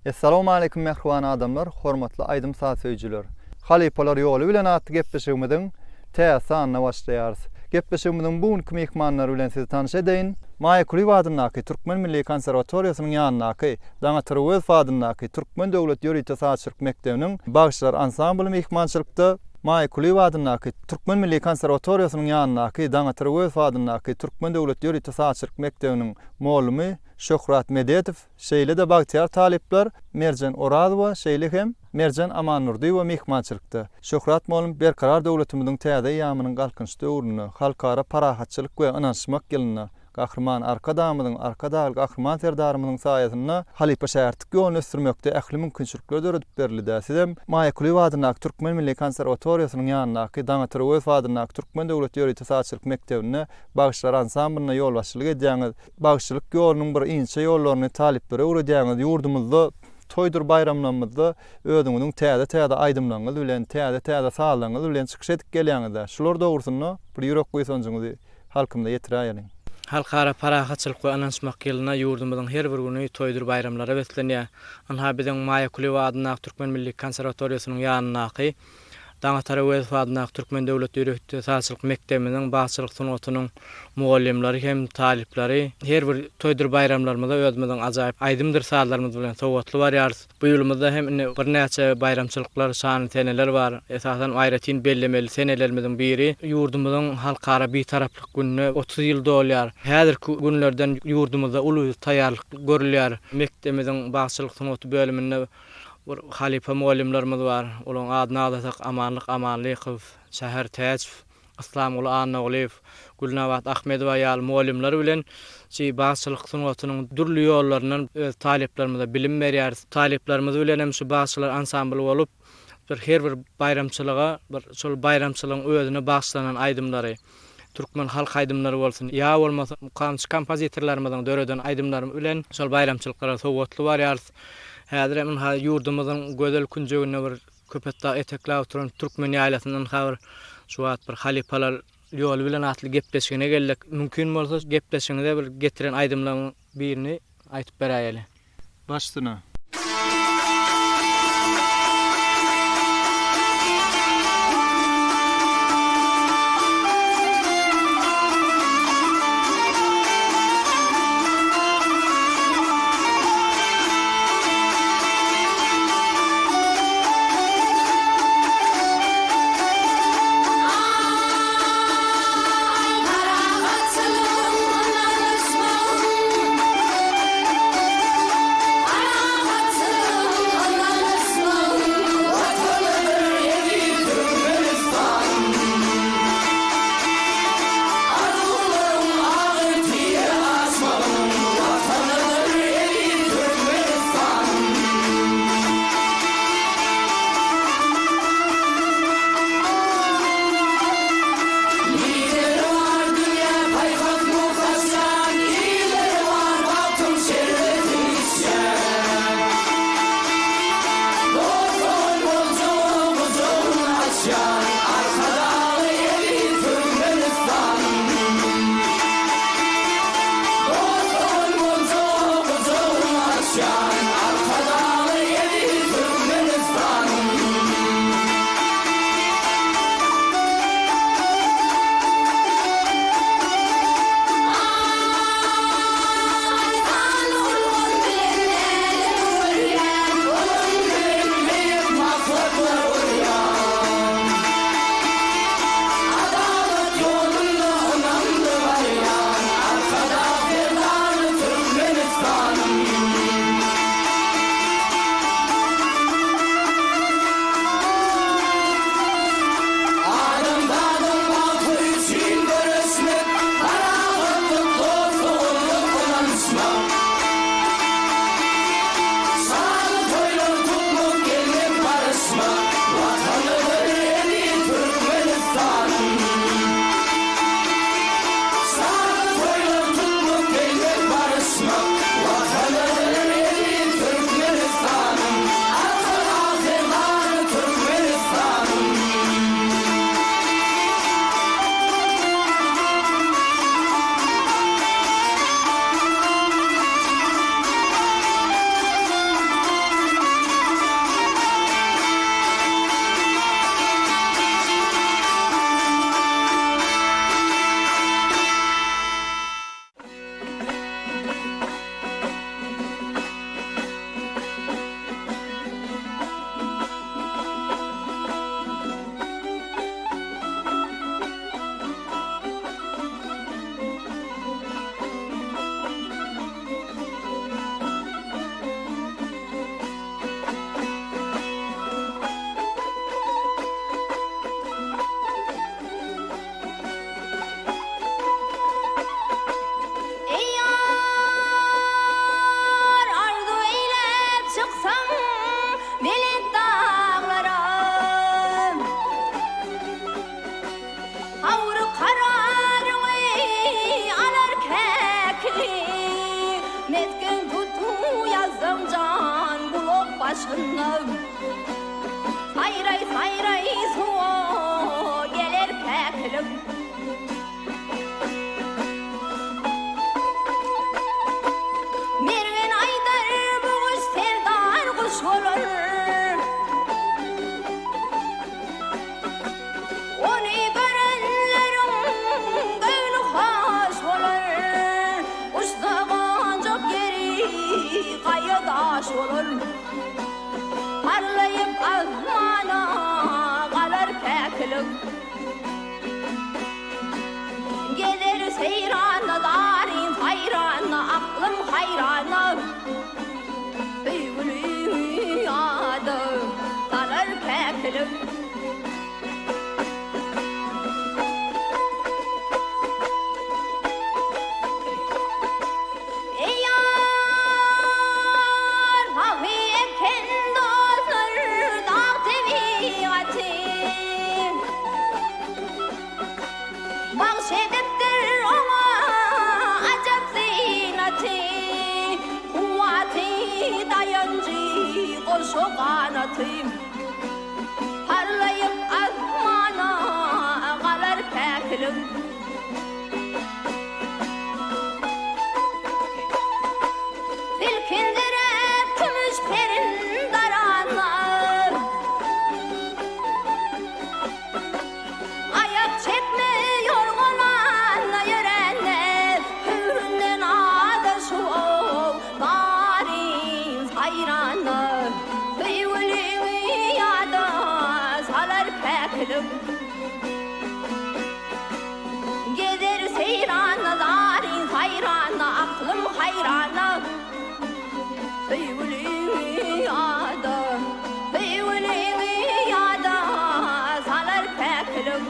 Essalawmaleýkum mähriban adamlar, hormatly aýdym-saz söýüjiler! Halypalar ýoly bilen atly gepleşigimiziň täze sanyna başlaýarys. Gepleşigimiziň bu günki myhmanlary bilen sizi tanyş edeýin. Maýa Kulyýewa adyndaky Türkmen milli konserwatoriýasynyň ýanyndaky Daňatar Öwezow adyndaky Türkmen döwlet ýörite sazçylyk mekdebiniň bagşylar ansambly myhmançylykda, Maýa Kulyýewa adyndaky Türkmen milli konserwatoriýasynyň ýanyndaky Daňatar Öwezow adyndaky Türkmen döwlet ýörite sazçylyk mekdebiniň mugallymy Şöhrat Mededow, şeýle-de bagtyýar talyplar Merjen Orazowa, şeýle hem Merjen Amandurdyýewa myhmançylykda. Şöhrat mugallym Berkarar döwletimiziň täze eýýamynyň Galkynyş döwründe, Halkara parahatçylyk we ynanyşmak ýylynda Gahryman Arkadagymyzyň, Arkadagly Gahryman Serdarymyzyň saýasynda halypa-şägirtlik ýoluny ösdürmekde ähli mümkinçilikler döredip berildi-dä. Sizem Maýa Kulyýewa adyndaky Türkmen milli konserwatoriýasynyň ýanyndaky Daňatar Öwezow adyndaky Türkmen döwlet ýörite sazçylyk mekdebinde bagşylar ansamblyna ýolbaşçylyk edýäňiz. Bagşylyk ýolunyň bir inçe ýollaryny talyplara öwredýäňiz. Ýurdumyzda toýdur baýramlarymyzda özüňiziň täze-täze aýdymlaryňyz bilen, täze-täze sazlaryňyz bilen çykyş edip gelýäňiz-dä. Şular dogrusynda bir ýürek buýsanjyňyzy halkymyza ýetiräýeliň. Halkara parahatçylyk we ynanyşmak ýylynda ýurdumyzyň her bir güni toýdur baýramlara beslenýär. Ynha, biziň Maýa Kulyýewa adyndaky Türkmen milli konserwatoriýasynyň ýanyndaky Daňatar Öwezow adyndaky Türkmen döwlet ýörite sazçylyk mekdebimiziň bagçylyk sungatynyň mugallymlary hem talyplary her bir toýdur baýramlarymyza özümiziň ajaýyp aýdymdyr sazlarymyz bilen sowgatly barýarys. Bu ýylymyzda hem indi birnäçe baýramçylyklar, şanly seneler bar. Esasan aýratyn bellemeli senelerimiziň biri ýurdumyzyň Halkara Bitaraplyk gününe 30 ýyl dolýar. Häzirki günlerden ýurdumyzda uly taýýarlyk görülýär. Mekdebimiziň bagçylyk sungaty bölüminde Bir halypa mugallymlarymyz bar. Olaryň adyny agzasak Amanlyk Amanlykow, Şäher Täjow, Yslamguly Annagulyýew, Gülnabat Ahmedowa ýaly mugallymlar bilen şu bagçylyk sungatynyň dürli ýollaryndan öz talyplarymyza bilim berýäris. Talyplarymyz bilen hem şu bagçylar ansambly bolup, bir her bir baýramçylyga bir şol baýramçylygyň özüne bagyşlanan aýdymlary, türkmen halk aýdymlary bolsun, ýa bolmasa mukamçy kompozitorlarymyzyň döreden aýdymlary bilen şol baýramçylyklara sowgatly barýarys. Häzir hem ynha ýurdumyzyň gözel künjeginde bir Köpetdag etekläp oturan türkmen ýaýlasynda ynha bir şu wagt bir halypalar ýoly bilen atly gepleşigine geldik. Mümkin bolsa gepleşigiňize bir getiren aýdymlaryň birini aýtyp beräýeli. Baş üstüne. Aý, parahatçylygyň, ynanyşmagyň! Mesgen tutuýasyň jan gulak başynda. Saýraý saýraý suwa geler käkilik. Mergen aýdar bu guş serdar guş bolar. Ony görenleriň göwni hoş bolar. Uçsa gonjak ýeri gaýa daş bolar. Parlaýyp asmana galar päkilik. Gezer seýrana zaryn saýrana aklym haýrana. Söýgüliňi ýada salar päkilik. Eý ýar, sahy eken dostlar dag tebigaty. Bagş edipdir oňa ajap zynaty, Kuwwaty, daýanjy, goşa ganaty. Parlaýyp asmana galar päkilik. Silkindirip kümüş perin daranlar. Aýak çekme ýorgananda ýörände, Höwründen azaşyp baryn saýranda, Söýgüliňi ýada salar päkilik. Gezer seýranda, zaryn saýranda, Aklym haýranda. Söýgüliňi ýada, söýgüliňi ýada salar päkilik.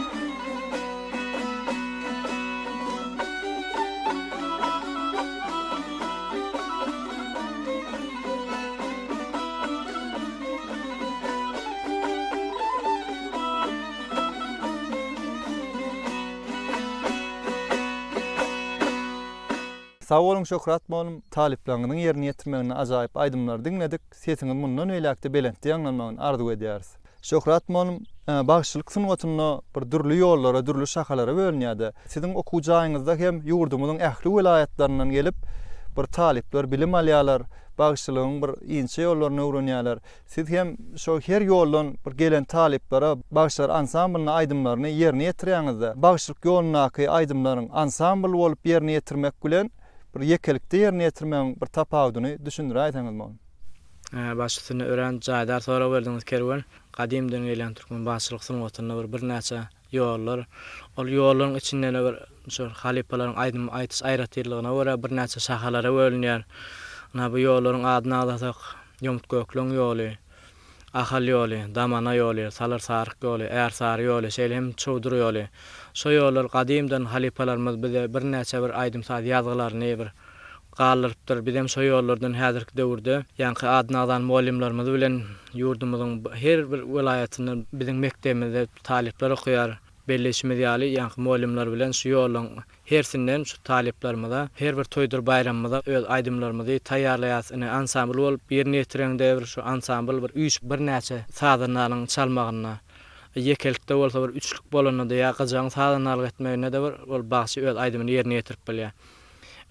Sag boluň Şöhrat mugallym, talyplaryňyzyň ýerine ýetirmeginde ajaýyp aýdymlary diňledik, sesiňiz mundan beýläkde belentde ýaňlanmagyny arzuw edýäris. Şöhrat mugallym, bagşylyk sungatynda bir dürli ýollara, dürli şahalara bölünýärde. Siziň okuw jaýyňyzda hem ýurdumyzyň ähli welaýatlaryndan gelip bir talyplar bilim alýarlar, bagşylygyň bir inçe ýollaryny öwrenýärler. Siz hem şo her ýoldan bir gelen talyplara bagşylar ansamblyna aýdymlaryny ýerine ýetirýäňizde, bagşylyk ýolundaky aýdymlaryň ansambl bolup ýerine ýetirmek bilen bir ýekelikde ýerine ýetirmegiň bir tapawudyny düşündiräýseňiz mugallym. Baş üstüne örän jaýdar sorag berdiňiz Kerwen. Gadymdan gelýän türkmen bagşylyk sungatynda bir birnäçe ýollar. Ol ýollaryň içinde-de bir şol halypalaryň aýdym aýdyş aýratynlygyna görä birnäçe şahalara bölünýär. Ynha bu ýollaryň adyny agzasak, Ýomut-Gökleň ýoly, Ahal ýoly, Damana ýoly, Salyr-Saryk ýoly, Ärsary ýoly, şeýle hem Çowdur ýoly. Şo ýollar gadymdan halypalarymyz bize birnäçe bir aýdym-saz ýazgylaryny bir galdyrypdyr. Bizem şo ýollardan häzirki döwürde ýaňky adyny agzan mugallymlarymyz bilen ýurdumyzyň her bir welaýatyndan biziň mekdebimizde talyplar okaýar. Belleýşimiz ýaly, ýaňky mugallymlar bilen şu ýoluň hersinden şu talyplarymyza her bir toýdur baýramymyza öz aýdymlarymyzy taýýarlaýarys. Ine, ansambl bolup ýerine ýetireňde bir şu ansambl bir üýşüp birnäçe sazandanyň çalmagynda, ýekelikde bolsa bir üçlük bolanda-da ýa gyjagyň sazandalyk etmeginde-de bir ol bagşy öz aýdymyny ýerine ýetirip bilýär.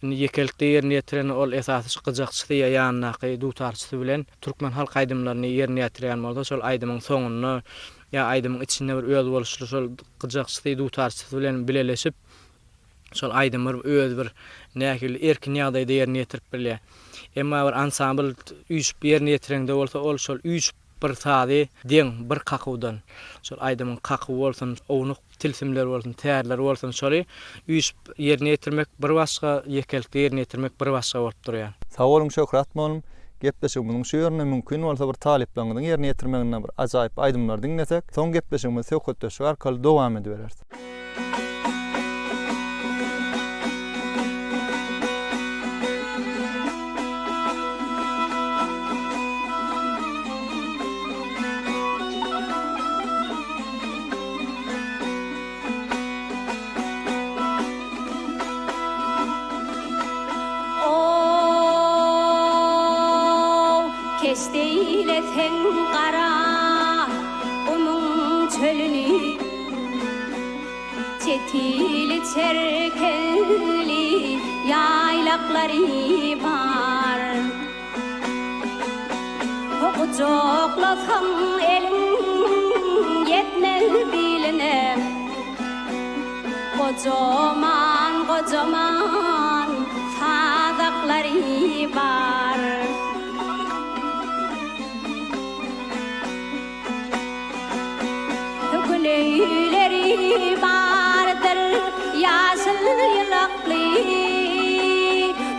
Indi ýekelikde ýerine ýetirende ol esasy şu gyjakçysy ýa ýanyndaky dutarçysy bilen türkmen halk aýdymlaryny ýerine ýetirýän bolsa, şol aýdymyň soňunda ýa aýdymyň içinde bir özboluşly şol gyjakçysy, dutarçysy bilen bileleşip, şol aýdymy bir özi bir nähili erkin ýagdaýda ýerine ýetirip bilýär. Emma bir ansambl üýşüp ýerine ýetireňde bolsa ol şol üýşüp bir sazy deň bir kakuwdan, şol aýdymyň kakuwy bolsun, ownuk tilsimler bolsun, tärler bolsun, şoly üýşüp ýerine ýetirmek bir başga, ýekelikde ýerine ýetirmek bir başga bolup durýar. Sag boluň Şöhrat mugallym, gepleşigimiziň şu ýerinde mümkin bolsa bir talyplaryňyzyň ýerine ýetirmeginde bir ajaýyp aýdymlary diňlesek, soň gepleşigimizi söhbetdeşlik arkaly dowam edibereris. Keşt eýleseň gara gumuň çölüni, Çetili çerkezli ýaýlaklary bar. Gujaklasaň eliň ýetmez biline. Gojaman, gojaman sazaklary bar. Güneýleri bardyr ýaşyl ýylakly,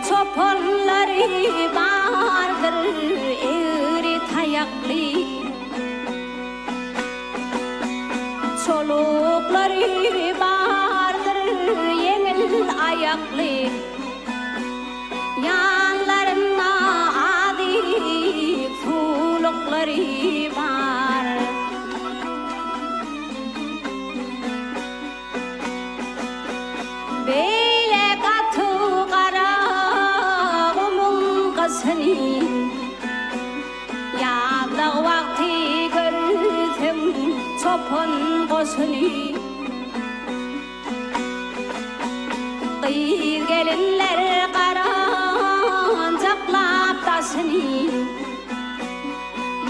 Çopanlary bardyr egri taýakly. Çoluklary bardyr ýeňil aýakly, Ýanlarynda azyk suwluklary bar. Beýle gaty gara gumuň gyşyny Ýazlag wagty görseň çopan goşuny. Gyz-gelinler garanjaklap daşyny,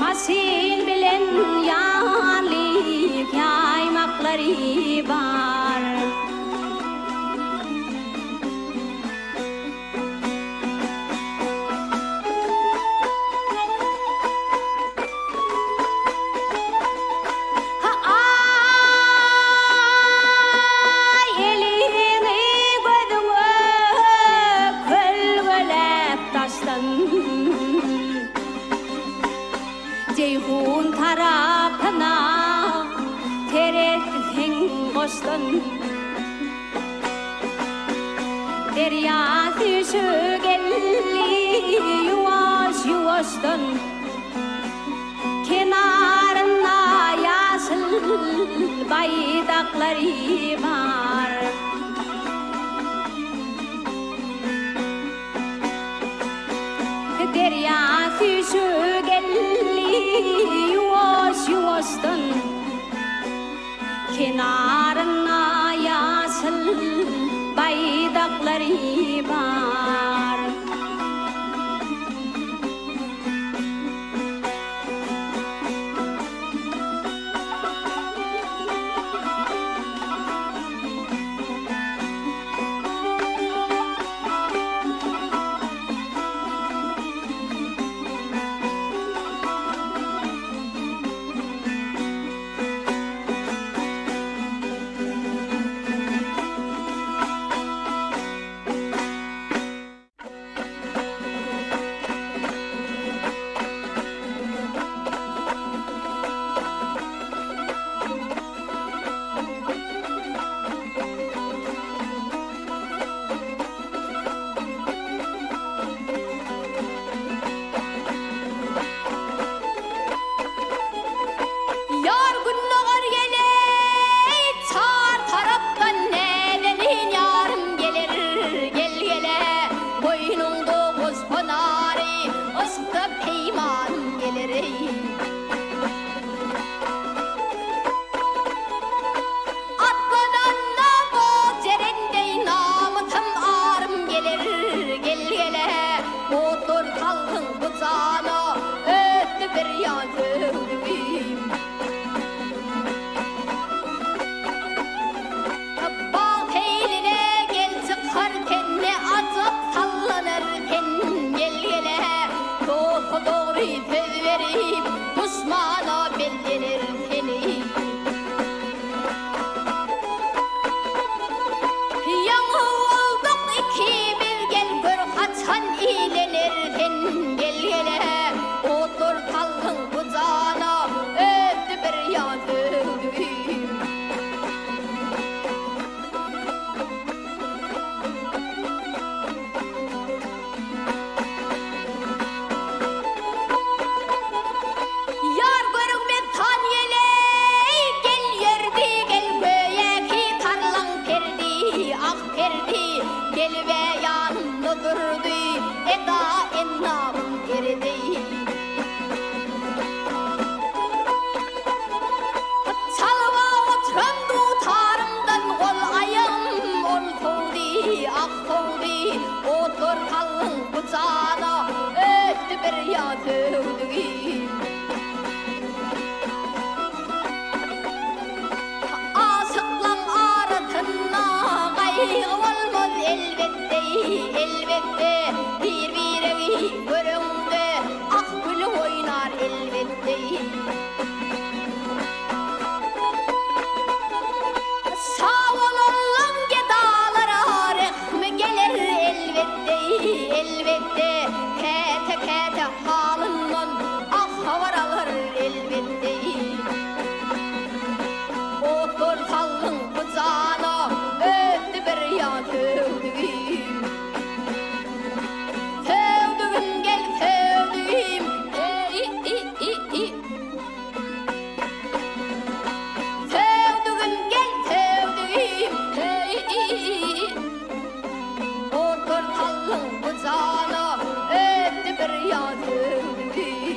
Maşyn bilen ýanlyk ýaýmaklary bar. Aý, eliňi gözüňe kölgeläp daşdan, Jeýhun tarapyna seretseň goşdan. Derýa süýşi geldi ýuwaş-ýuwaşdan, Kenarynda ýaşyl baýdaklary bar. Derýa süýşi geldi ýuwaş-ýuwaşdan. Kenarynda ýaşyl baýdaklary bar. Ýar gündogar geleý, çar tarapdan näzenin ýarym geler, gel-gele, boýnuňda goş honary, yşkda peýmanym geler-eý. Atlananda boz jeren deý namysym arym geler, gel-gele, Otlar saldyň bu jana, ötdi bir ýan söwdügim. Bag seýline gel çykar sen ne ajap sallanar sen, gel-gele, Dosta dogry söz berip, duşmana bellener seni. Ýaňy bolduk ikimiz gel gör haçan ilener sen gel gele Otlar saldyň bu jana ötdi bir ýan söwdügim. ýa söwdügim. Aşyklaň arasynda gaýgy bolmaz elbetde, elbetde, Bir-biregi göreňde ah gülüp oýnar elbetde. Şa bolanlaň gedalara rehmi geler elbetde, elbetde, Käte-käte halyndan ah habar alar elbetde. Otlar saldyň bu jana, ötdi bir ýan söwdügim. Söwdügim gel söwdügim, e-i-i-i-i. Söwdügim gel söwdügim, e-i-i-i-i. Otlar saldyň bu jana, ötdi bir ýan söwdügim.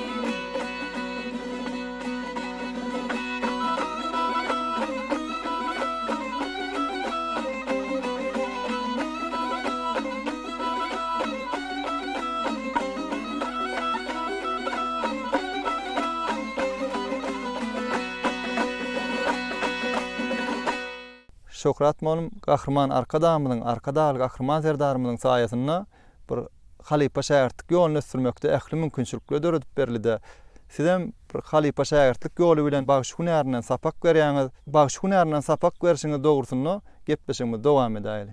Şöhrat mugallym Gahryman Arkadagymyzyň, Arkadagly Gahryman Serdarymyzyň saýasynda bir halypa-şägirtlik ýoluny ösdürmekde ähli mümkinçilikler döredip berildi. Sizem bir halypa-şägirtlik ýoly bilen bagşy hünärinden sapak berýäňiz. Bagşy hünärinden sapak berşiňiz dogrusynda gepleşigimizi dowam edäýeli.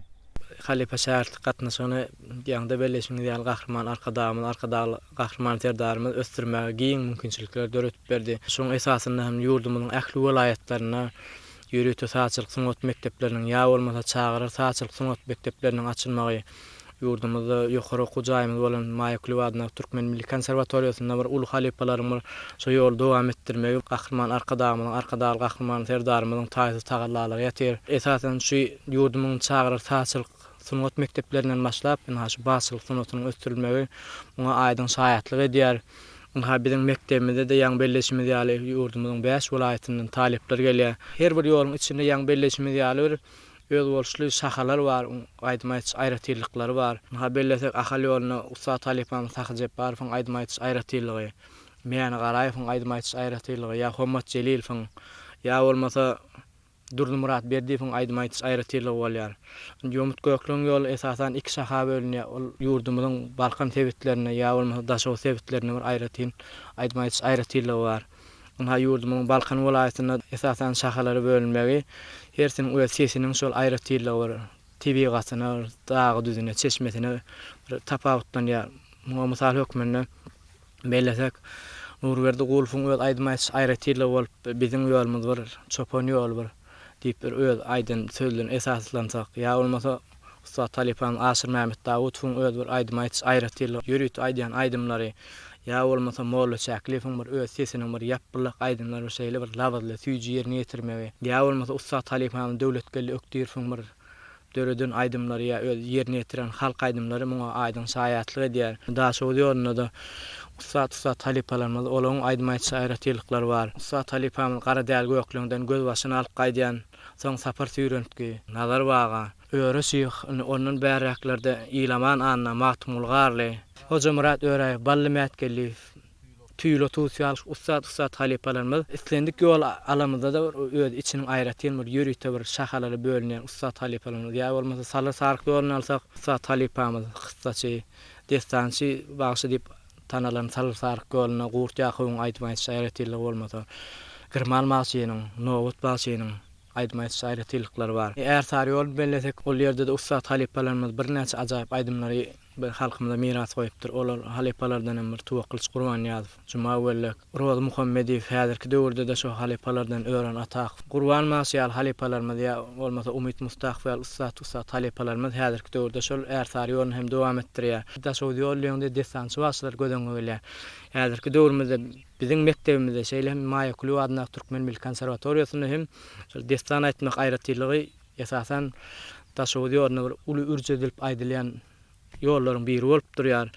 Halypa-şägirtlik gatnaşygyny ýaňy-da belleýşiňiz ýaly Gahryman Arkadagymyz, Arkadagly Gahryman Serdarymyz ösdürmäge giň mümkinçilikleri döredip berdi. Şonuň esasynda hem ýurdumyzyň ähli welaýatlarynda ýörite sazçylyk sungat mekdepleriniň ýa bolmasa çagalar sazçylyk sungat mekdepleriniň açylmagy, Ýurdumyzda ýokary okuw jaýymyz bolan Maýa Kulyýewa adyndaky Türkmen milli konserwatoriýasynda bir uly halypalaryň bir şo ýoly dowam etdirmegi Gahryman Arkadagymyzyň, Arkadagly Gahryman Serdarymyzyň taýsyz tagallalary ýatyr. Esasan şu ýurdumyň çagalar sazçylyk sungat mekdeplerinden başlap, ynha şu bagçylyk sungatynyň ösdürilmegi muňa aýdyň şaýatlyk edýär. Ynha biziň mekdebimize-de ýaňy belleýşimiz ýaly ýurdumyzyň bäş welaýatyndan talyplar gelýär. Her bir ýoluň içinde ýaňy belleýşimiz ýaly bir Özboluşly şahalar bar, aýdym aýdyş aýratynlyklary bar. Ynha, bellesek, Ahal ýolunda ussat halypamyz Sahy Jepbarowyň aýdym aýdyş aýratynlygy, Mäne Garaýewiň aýdym aýdyş aýratynlygy ýa Hommat Jelilowyň, ýa bolmasa Durdymyrat Berdiýewiň aýdym aýdyş aýratynlygy bolýar. Indi Ýomut Gökleň ýoly esasan iki şaha bölünýär. Ol ýurdumyzyň Balkan sebitlerinde ýa bolmasa Daşoguz sebitlerinde bir aýratyn aýdym aýdyş aýratynlygy bar. Ynha, ýurdumyzyň Balkan welaýatynda esasan şahalara bölünmegi, hersiniň öz sesiniň şol aýratynlygy bir tebigatyna, bir dagy-düzüne, çeşmesine bir tapawutlanýar. Muňa mysal hökmünde bellesek, Nurberdi Gulowyň öz aýdym aýdyş aýratynlygy bolup, Biziň ýolumyz bir çopan ýoly bir diýip bir öz aýdan sözlerine esaslansak, ýa bolmasa Ussat halypamyz Aşyrmämmet Dawutowyň öz bir aýdym aýdyş aýratynlygy, ýörite aýdýan aýdymlary, ýa bolmasa Molla Çäkliýewiň bir öz sesiniň bir ýapbylak aýdymlary bir şeýle bir labyzly, süýji ýerine ýetirmegi, ýa bolmasa ussat halypamyz Döwletgeldi Ökdirowyň bir döreden aýdymlary ýa öz ýerine ýetiren halk aýdymlary muňa aýdyň şaýatlyk edýär. Daşoguz ýolunda-da ussat-ussat halypalarymyz, olaryň aýdym aýdyş aýratynlyklary bar. Ussat halypamyz Garadäli Gökleňden gözbaşyny alyp gaýdýan Soň Sapar Süýrentgi, Nazar baga, Öre şyh, indi ondan bärräklerde Ilaman Anna, Magtymguly Garly, Hojamyrat Öräýew, Bally Mätgeldiýew, Tüýli Tuz ýaly ussat-ussat halypalarymyz islendik ýol alamyzda-da bir öz içiniň aýratyn bir ýörite bir şahalara bölünýän ussat halypalarymyz ýa bolmasa Salyr Saryk ýoluny alsak ussat halypamyz kyssaçy, dessançy bagşy diýip tanalan Salyr Saryk ýolunda Gurt Ýakubyň aýdym aýdyş aýratynlygy bolmasa, Girman bagşynyň, Nobat bagşynyň aýdym aýdyş aýratynlyklary bar. Ärsary ýoluny bellesek, ol ýerde-de ussat halypalarymyz birnäçe ajaýyp aýdymlary bir halkymyza miras goýupdyr. Olar halypalardan hem bir Tuwakgylyç Gurbannyýazow, Juma Wellek, Rozy Muhammedow, häzirki döwürde-de şo halypalardan Ören Atakow, Gurban bagşy ýaly halypalarymyz ýa bolmasa Umyt Mustakow ýaly ussat-ussat halypalarymyz häzirki döwürde şol ärsary ýoluny hem dowam etdirýär. Daşoguz ýoly diýeňde dessançy bagşylar göz öňüňe gelýär. Häzirki döwrümizde biziň mekdebimizde, şeýle hem Maýa Kulyýewa adyndaky Türkmen milli konserwatoriýasynda hem şol dessan aýtmak aýratynlygy esasan Daşoguz ýolunda bir uly ürç edilip aýdylýan. ýollaryň biri bolup durýar.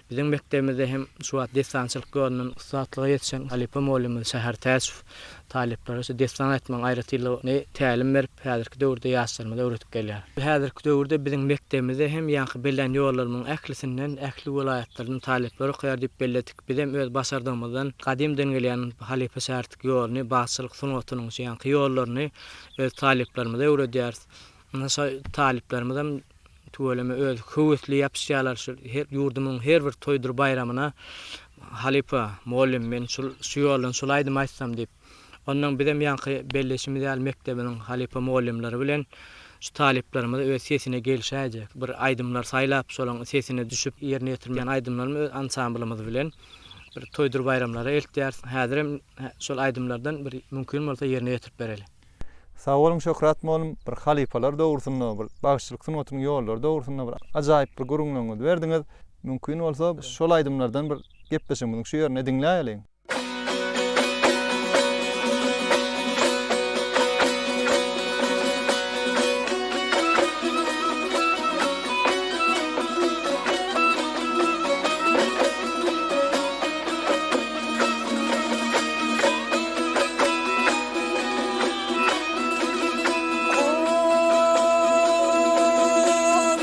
Biziň mekdebimizde hem şu wagt dessançylyk ýolundan ussatlyga ýetişen halypa mugallymymyz Şäher Täçow talyplara şu dessan aýtmagyň aýratynlygyny tälim berip, häzirki döwürde ýaşlarymyza öwredip gelýär. Häzirki döwürde biziň mekdebimizde hem ýaňky bellän ýollarymyň ählisinden, ähli welaýatlardan talyplar okaýar diýip belledik. Bizem öz başardygymyzdan gadymdan gelýän halypa-şägirtlik ýoluny, bagşylyk sungatynyň şu ýaňky ýollaryny öz talyplarymyza öwredýäris. Ynha şo talyplarymyzam tüweleme öz höwesli ýapyşýarlar şu her ýurdumyň her bir toýdur baýramyna halypa, mugallym men şul şu ýoldan şul aýdymy aýtsam diýip. Onnoň bizem ýaňky belleşimiz ýaly mekdebimiziň halypa mugallymlary bilen şu talyplarymyzy öz sesine gelşäýjek bir aýdymlar saýlap şolaň sesine düşüp ýerine ýetirýän aýdymlaryny öz ansamblymyz bilen bir toýdur baýramlara eltýäris. Häzirem şol aýdymlardan bir mümkin bolsa ýerine ýetirip bereli. Sag boluň Şöhrat mugallym bir halypalar dogrusynda bir bagşyçylyk sungatynyň ýollary dogrusynda bir ajaýyp bir gürrüňleriňizi berdiňiz. Mümkin bolsa şol aýdymlardan bir gepleşigimiziň şu ýerinde diňläýeliň.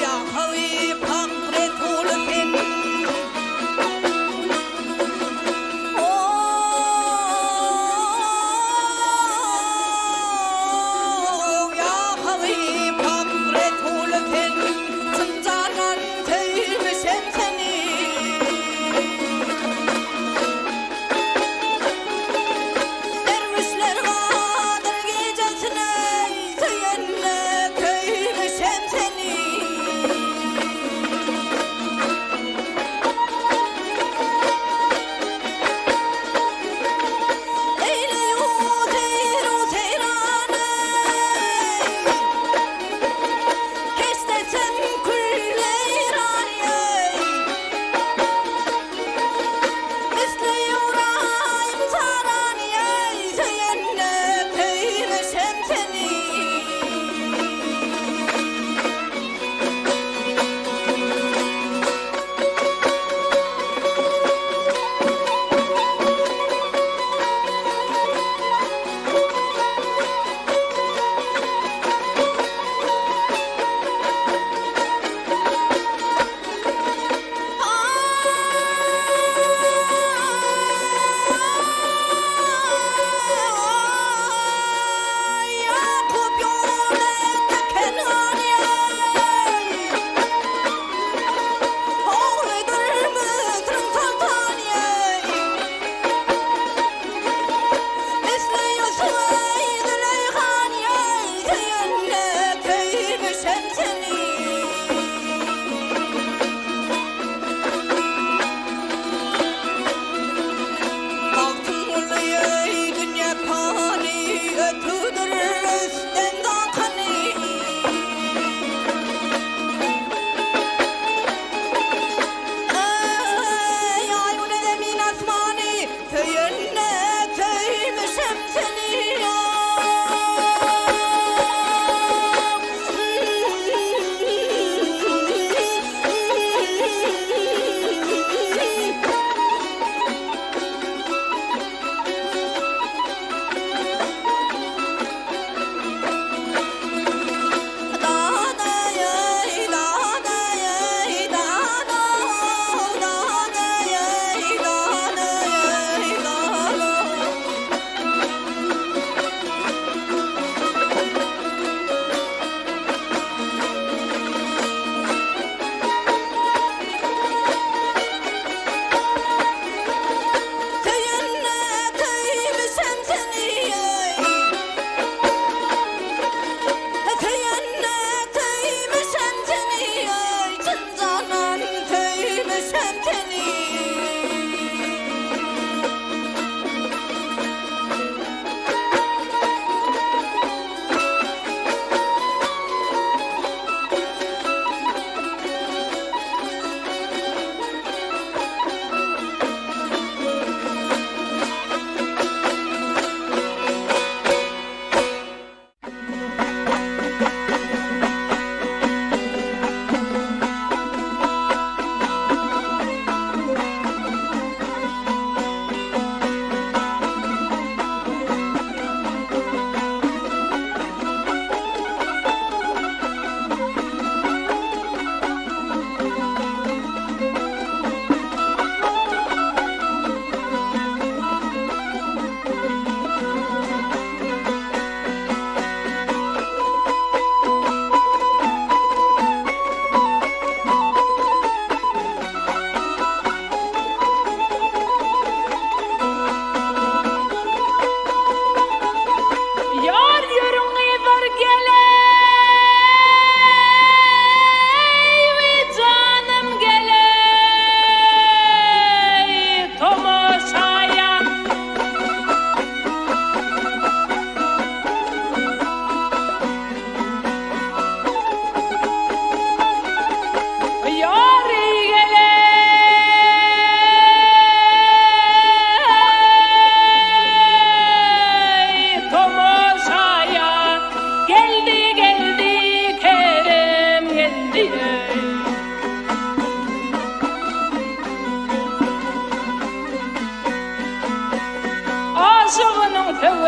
Ýa Habyp Hak Resuly sen.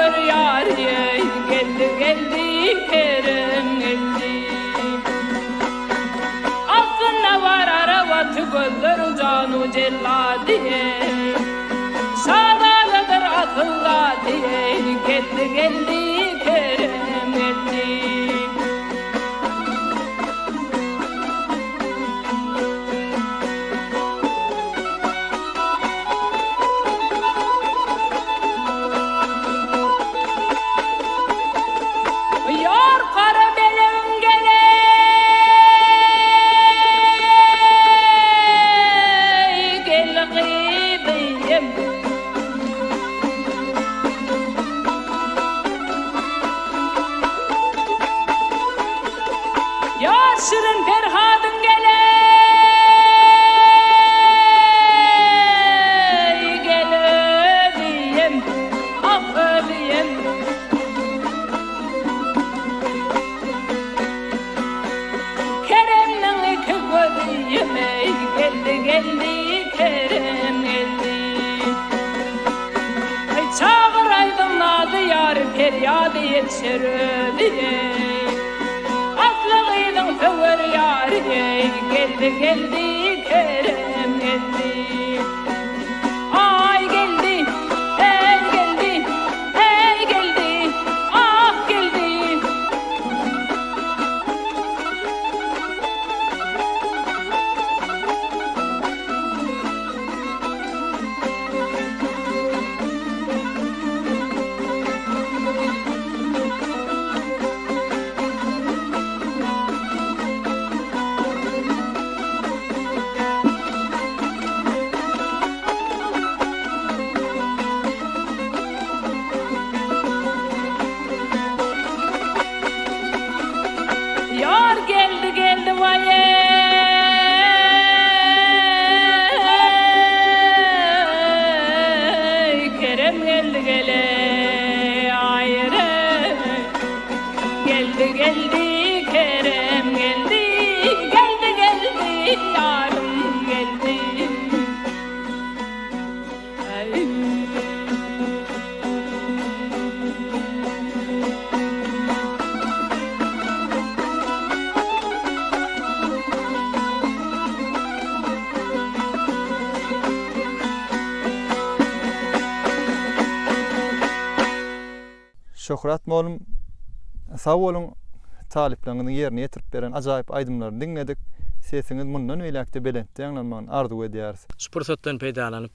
söwer ýary eý, Geldi, geldi, Kerem geldi. Aslynda bar arabaty gözleriň janu jellady eý, Şazadadyr asyl zady eý, Geldi, geldi, Kerem geldi. Ýar gara belegiň geleý gel gyzym. Ýar şirin Perhadyň geleý gel özüm, ah özüm. Keremniň iki gözi ýemeý geldi geldi Kerem geldi. Aý çagyraýdym nazy ýary perýady ýetişer özi eý. Asly gyzyň söwer ýary eý geldi geldi Kerem geldi. Aý geldi, eý geldi, eý geldi, ah geldi. Ýar geldi geldi waý eý Kerem geldi gele aýry Geldi geldi Kerem geldi geldi geldi ýarym geldi Şöhrat mollum sag boluň talyplaryňyzyň ýerine ýetirip beren ajaýyp aýdymlaryny diňledik. Sesiňiz mundan beýläkde belentde ýaňlanmagyny arzuw edýäris. Şu pursatdan peýdalanyp,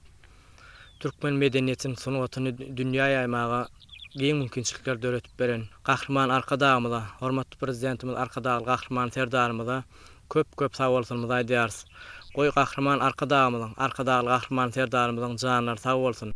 türkmen medeniýetini, sungatyny dünýä ýaýmaga giň mümkinçilikler döredip beren Gahryman Arkadagymyza, hormatly Prezidentimiz Arkadagly Gahryman Serdarymyza köp-köp sagbolsunymyzy aýdýarys. Goý, Gahryman Arkadagymyzyň, Arkadagly Gahryman Serdarymyzyň janlary sag bolsun!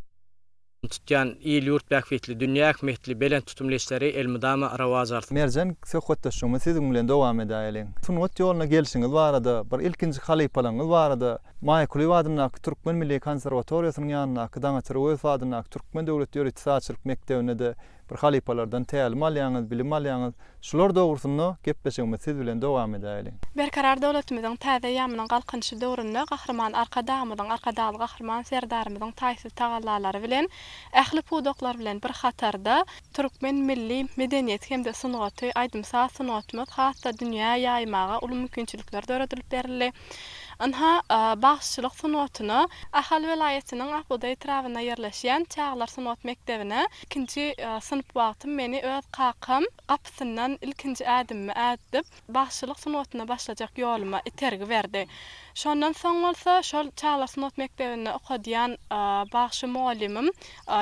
Tutýan il-ýurt bähbitli, dünýä ähmiýetli belent tutumly işleri elmydama rowaç alsyn. Merjen, söhbetdeşligimizi siziň bilen dowam edäýeliň. Sungat ýoluna gelşiňiz barada, bir ilkinji halypalaryňyz barada, Maýa Kulyýewa adyndaky Türkmen milli konserwatoriýasynyň ýanyndaky Daňatar Öwezow adyndaky Türkmen döwlet ýörite sazçylyk mekdebinde-de bir halypalardan tälim alýaňyz, bilim alýaňyz. Şular dogrusynda gepleşigimizi siz bilen dowam edäýeliň. Berkarar döwletimiziň täze eýýamynyň Galkynyşy döwründe Gahryman Arkadagymyzyň, Arkadagly Gahryman Serdarymyzyň taýsyz tagallalary bilen ähli pudaklar bilen bir hatarda, türkmen milli medeniýeti hem-de sungaty, aýdym-saz sungatymyz has-da dünýä ýaýmaga uly mümkinçilikler döredilip berildi. Ynha, bagşyçylyk sungatyna Ahal welaýatynyň Akbugdaý etrabynda ýerleşýän çagalar sungat mekdebine ikinji synp wagtym meni öz kakam gapysyndan ilkinji ädimimi ädip, bagşylyk sungatyna başlajak ýoluma itergi berdi. Şondan soň bolsa şol çagalar sungat mekdebinde okadýan bagşy mugallymym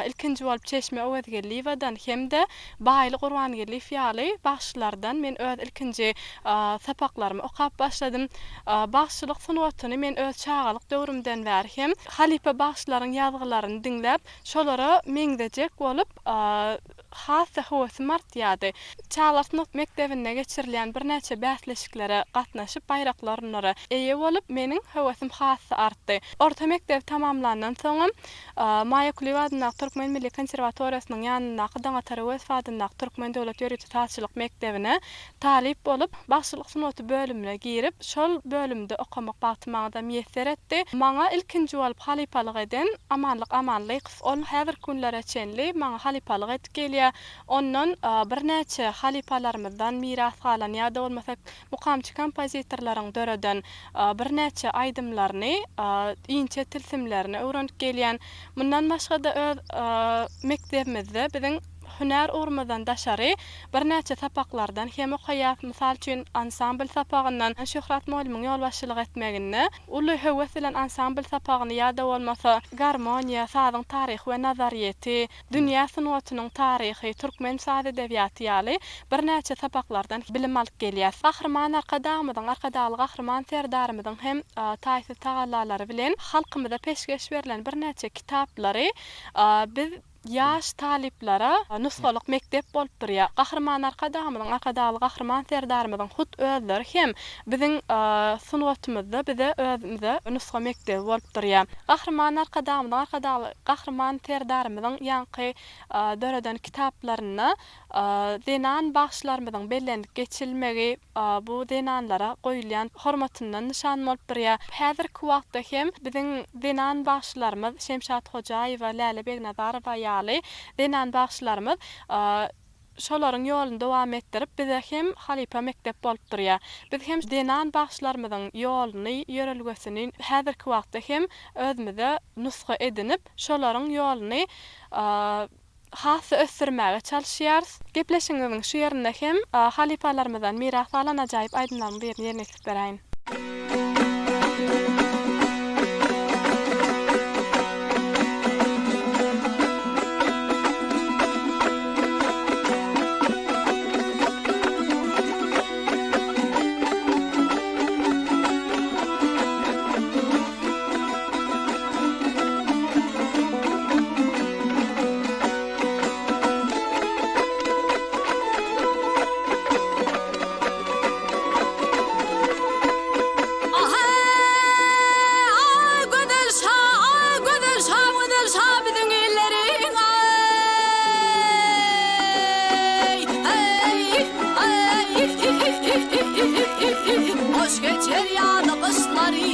ilkinji bolup Çeşme Öwezgeldiýewadan hem-de Baýly Gurbangeldiýew ýaly bagşylardan men öz ilkinji sapaklarymy okap başladym. Bagşylyk sungatyny men öz çagalyk döwrümden bäri hem halypa bagşylaryň ýazgylaryny diňläp, şolara meňzejek bolup, has-da höwesim artýardy. Çagalar sungat mekdebinde geçirilýän birnäçe bäsleşiklere gatnaşyp, baýrakly orunlara eýe bolup, meniň höwesim has-da artdy. Orta mekdebi tamamlandan soňam, Maýa Kulyýewa adyndaky Türkmen milli konserwatoriýasynyň ýanyndaky Daňatar Öwezow adyndaky Türkmen döwlet ýörite sazçylyk mekdebine talyp bolup, bagşylyk sungaty bölümine girip, şol bölümde okamak bagty maňa-da miýesser etdi. Maňa ilkinji bolup halypalyk eden Amanlyk Amanlykow. Ol häzirki günlere çenli maňa halypalyk edip gelýär. gelýär. Ondan birnäçe halypalarymyzdan miras galan ýa-da bolmasa mukamçy kompozitorlaryň döreden birnäçe aýdymlaryny, inçe tilsimlerini öwrenip gelýän. Mundan başga-da öz mekdebimizde biziň hünär ugrumyzdan daşary birnäçe sapaklardan hem okaýas. Mysal üçin, ansambl sapagyndan Şöhrat mugallymyň ýolbaşçylyk etmeginde uly höwes bilen ansambl sapagyny ýa-da bolmasa garmoniýa, sazyň taryhy we nazaryýeti, Dünýä sungatynyň taryhy, türkmen saz edebiýaty ýaly birnäçe sapaklardan bilim alyp gelýäs. Gahryman Arkadagymyzyň, Arkadagly Gahryman Serdarymyzyň hem taýsyz tagallalary bilen halkymyza peşgeş berlen birnäçe kitaplary biz ýaş talyplara nusgalyk mekdep bolup durýar. Gahryman Arkadagymyzyň, Arkadagly Gahryman Serdarymyzyň hut özleri hem biziň sungatymyzda bize özümize nusga mekdebi bolup durýar. Gahryman Arkadagymyzyň, Arkadagly Gahryman Serdarymyzyň ýaňky döreden kitaplarynda zenan bagşylarymyzyň bellenip geçilmegi bu zenanlara goýulýan hormatyndan nyşan bolup durýar. Häzirki wagtda hem biziň zenan bagşylarymyz Şemşat Hojaýewa, Läle Begnazarowa ýaly zenan bagşylarymyz şolaryň ýoluny dowam etdirip, bize hem halypa mekdep bolup durýar. Biz hem zenan bagşylarymyzyň ýoluny, ýörelgesini häzirki wagtda hem özümize nusga edinip, şolaryň ýoluny has-da ösdürmäge çalyşýarys. Gepleşigimiziň şu ýerinde hem halypalarymyzdan miras galan ajaýyp aýdymlaryň birini ýerine ýetirip beräýin. Aý, gözel şa, aý, gözel şa, gözel şa biziň illeriň, aý, aý, aý, hoş geçer ýaly gyşlary.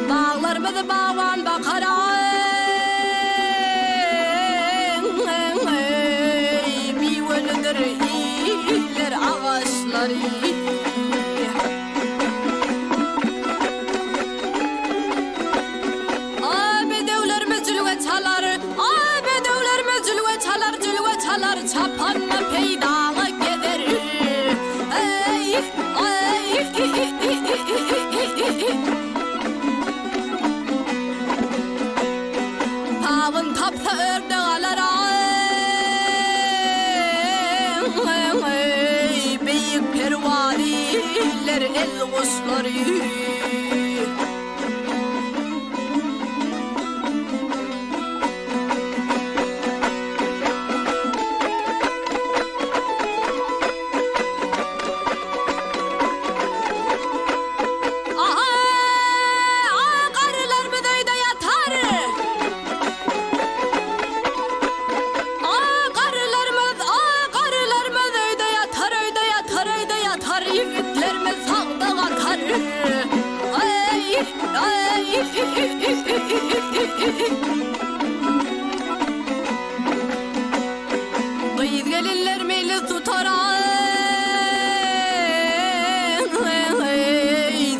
Baglarymyzy bagban bakar, aý, miwelidir iller agaçlary. Aý, bedewlerimiz jülge çalar, Aý, bedewlerimiz jülge çalar, jülge çalar, çapanda peýdaňa gezer. Eý, eý, Tabyn tapsa örde galar, aý, beýik perwaz iller elguşlary. Garrylarymyz öýde ýatar. Garrylarymyz, garrylarymyz öýde ýatar, öýde ýatar, öýde ýatar, ýigitlerimiz sagda gatar. Gyz-gelinler meýlis tutar aý,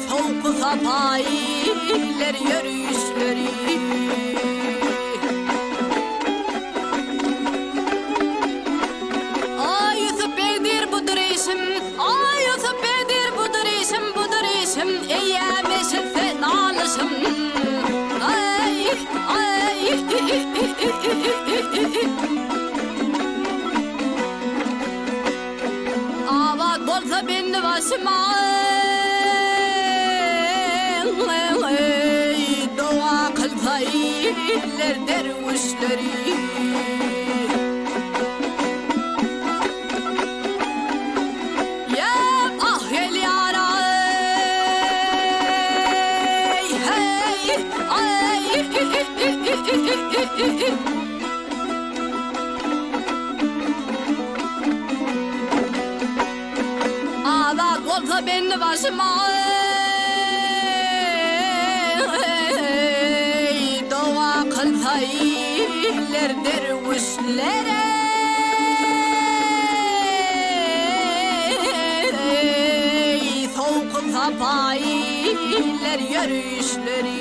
Sowky-sapa iller ýörüşleri. Aý, Ýusup beg diýr budur işim, Aý, Ýusup beg diýr budur işim, budur işim, Eýýäm eşitse nalyşym. Aý, aý, Abat bolsa bendi başym, aý, Doga kylsa iller derwüşleri. Ýap ah gelýär aý, heý, aý, Azat bolsa bendi başym aý, Doga kylsa iller. Diýer derwüşlere Sowky sapa iller ýörüşleri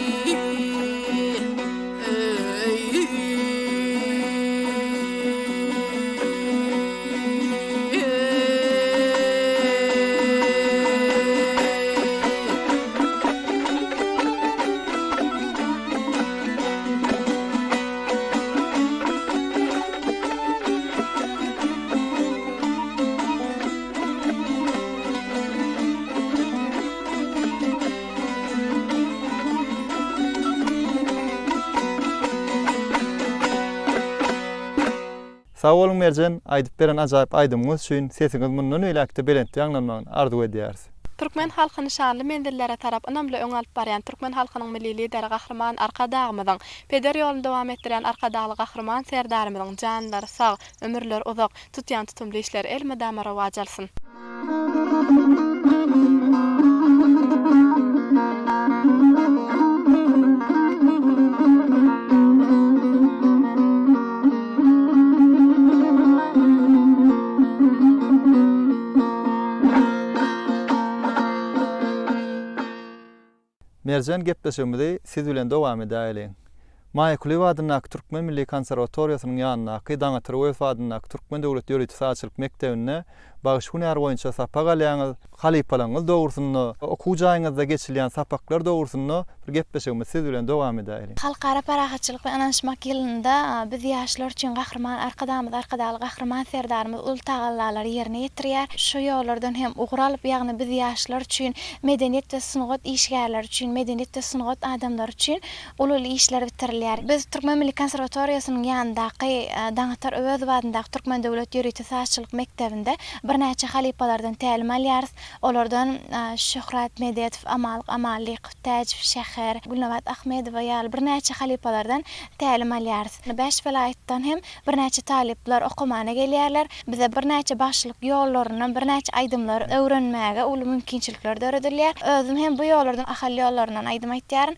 Sag boluň Merjen, aýdyp beren ajaýyp aýdymyňyz üçin sesiňiz mundan beýläkde belentde ýaňlanmagyny arzuw edýäris. Türkmen halkyny şanly menzillere tarap ynamly öňe alyp barýan türkmen halkynyň Milli Lideri Gahryman Arkadagymyzyň, peder ýoluny dowam etdirýän Arkadagly Gahryman Serdarymyzyň janlary sag, ömürleri uzak, tutýan tutumly işleri elmydama rowaç alsyn! Merjen gepleşigimizi siz bilen dowam edäýeliň. Maýa Kulyýewa adyndaky Türkmen milli konserwatoriýasynyň ýanyndaky Daňatar Öwezow adyndaky Türkmen döwlet ýörite sazçylyk mekdebinde bagşy hünäri boýunça sapak alýaňyz. Halypalaryňyz dogrusynda, okuw jaýyňyzda geçilýän sapaklar dogrusynda bir gepleşigimizi siz bilen dowam edäýeliň. Halkara parahatçylyk we ynanyşmak ýylynda biz ýaşlar üçin Gahryman Arkadagymyz, Arkadagly Gahryman Serdarymyz uly tagallalary ýerine ýetirýär. Şu ýollardan hem ugur alyp, ýagny biz ýaşlar üçin, medeniýet we sungat işgärleri üçin, medeniýet we sungat adamlary üçin uly-uly işler bitirilýär. Biz Türkmen milli konserwatoriýasynyň ýanyndaky Daňatar Öwezow adyndaky Türkmen döwlet ýörite sazçylyk mekdebinde birnäçe halypalardan tälim alýarys. Olardan Şöhrat Medetow, Amalyk Amanlykow, Täjiw Şäher, Gülnabat Ahmedowa ýaly birnäçe halypalardan tälim alýarys. Bäş welaýatdan hem birnäçe talyplar okamana gelýärler. Bize birnäçe bagşylyk ýollaryndan birnäçe aýdymlary öwrenmäge uly mümkinçilikler döredilýär. Özüm hem bu ýollardan Ahal ýollaryndan aýdym aýtýaryn.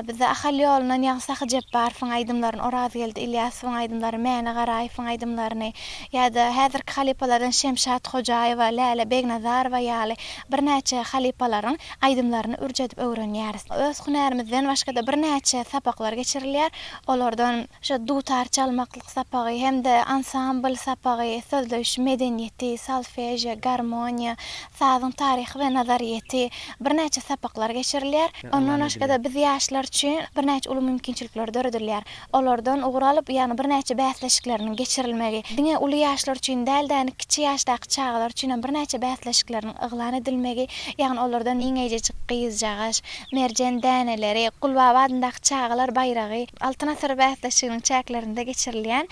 Bizde Ahal ýolundan ýagny Sahy Jepbarowyň aýdymlaryny, Orazgeldi Ilýasowyň aýdymlaryny, Mäne Garaýewiň aýdymlaryny ýa-da häzirki halypalardan Şemşat Hojaýewa, Läle Begnazarowa ýaly birnäçe halypalaryň aýdymlaryny ürç edip öwrenýäris. Öz hünärimizden başga-da birnäçe sapaklar geçirilýär. Olardan şu dutar çalmaklyk sapagy hem-de ansambl sapagy, sözleýiş medeniýeti, solfežiýa, garmoniýa, sazyň taryhy we nazaryýeti, birnäçe sapaklar geçirilýär. Ondan başga-da biz ýaşlar üçin birnäçe uly mümkinçilikler döredilýär. Olardan ugur alyp, ýagny birnäçe bäsleşikleriniň geçirilmegi, diňe uly ýaşlar üçin däl-de, kiçi ýaşdaky çagalar üçin hem birnäçe bäsleşikleriniň yglan edilmegi, ýagny olardan iň eýjejik gyzjagaş, merjen däneleri, Gulbaba adyndaky çagalar baýragy, Altyn asyr bäsleşiginiň çäklerinde geçirilýän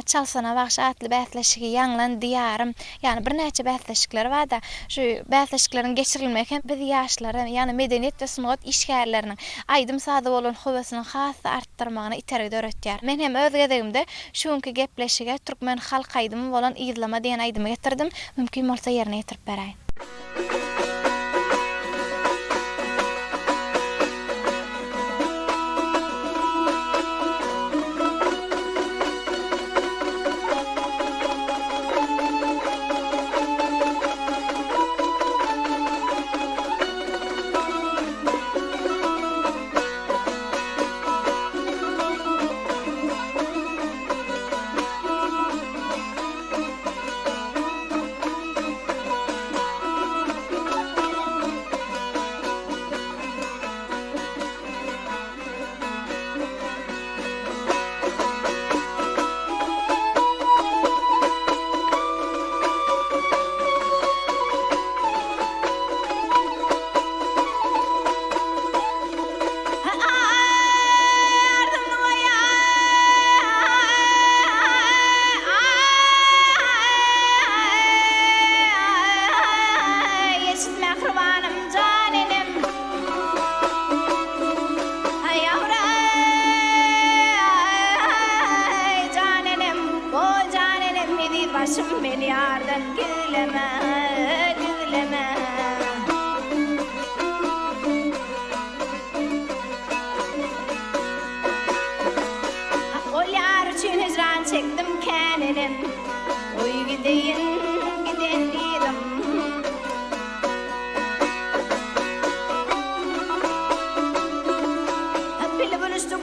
Çalsana bagşy atly bäsleşigi, Ýaňlan, Diýarym, ýagny birnäçe bäsleşikler bar-da, şu bäsleşikleriň geçirilmegi hem biz ýaşlary, ýagny medeniýet we sungat işgärleriniň aýdym-saza bolan höwesiniň has-da artdyrmagyna itergi döretýär. Men hem öz gezegimde şu günki gepleşige türkmen halk aýdymy bolan Yzlama diýen aýdymy getirdim. Mümkin bolsa ýerine ýetirip beräýin.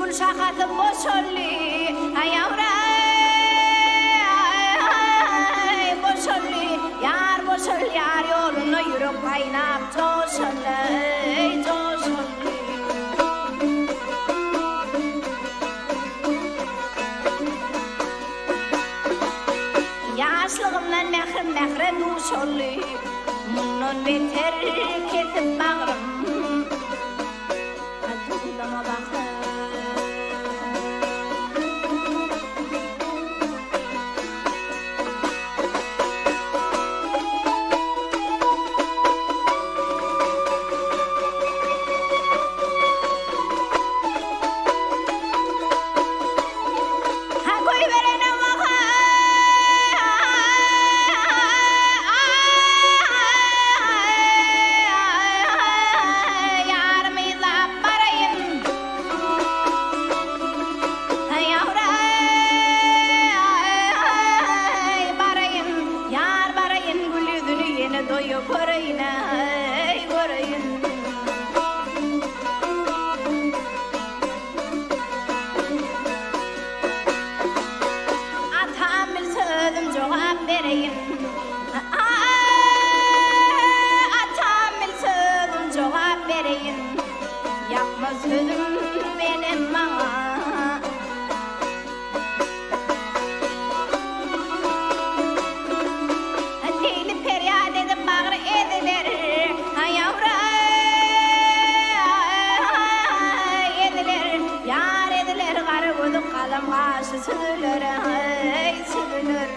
Gül şahasy boşaldy, Aýawraý, boşaldy, Ýar boşalýar ýolunda ýürek gaýnap joşaldy, joşaldy. Ýaşlygymdan mährim mähre duşaldy, Mundan beter kesip bagrym. Ýarymy yzlap baraýyn. Ýawraý, baraýyn, ýar baraýyn, gül ýüzüni ýene doýa göreýin-eý, göreýin. Atam bilse özüm jogap bereýin. Atam bilse özüm jogap bereýin. Ýakmaz sözüm enem maňa. Leýli perýat edip bagry eziler, Ýawraý, eziler, Ýar eziler, gara gözi galam gaşy süzüler, süzüler.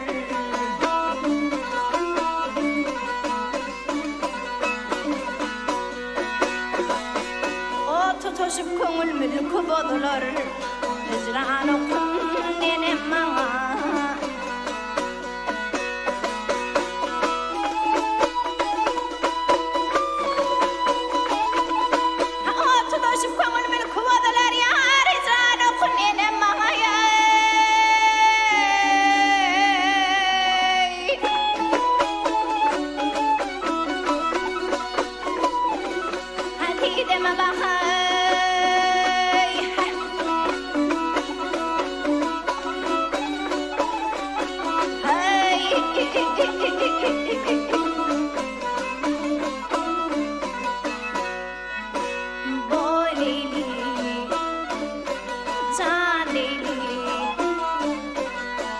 Ot tutaşyp köňül mülki bozular, Hijran okun nenem maňa. Ot tutaşyp köňül mülki bozular, Ýar hijran okun nenem maňa. Dideme bahaý. Boý Leýli, jan Leýli,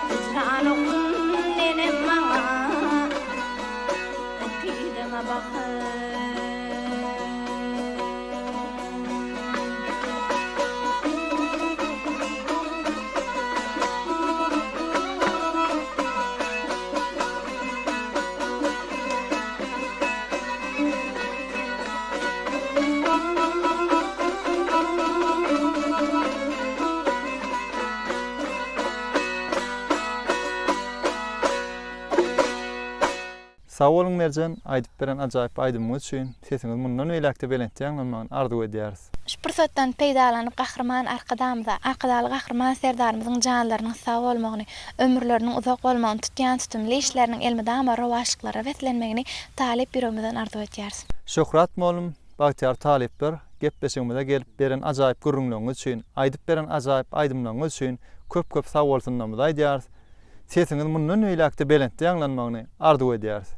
Hijran okun nenem maňa. Dideme bahaý. Sag boluň Merjen, aýdyp beren ajaýyp aýdymyňyz üçin, sesiňiz mundan beýläkde belentde ýaňlanmagyny arzuw edýäris. Şu pursatdan peýdalanyp Gahryman Arkadagymyza, Arkadagly Gahryman Serdarymyzyň janlarynyň sag bolmagyny, ömürleriniň uzak bolmagyny, tutýan tutumly işleriniň elmydama rowaçlyklara beslenmegini talyp ýüregimizden arzuw edýäris. Şöhrat mollum, bagtyýar talyplar, gepleşigimize gelip beren ajaýyp gürrüňleriňiz üçin, aýdyp beren ajaýyp aýdymlaryňyz üçin köp-köp sagbolsunlarymyzy aýdýarys. Sesiňiz mundan beýläk-de belentde ýaňlanmagyny arzuw edýäris.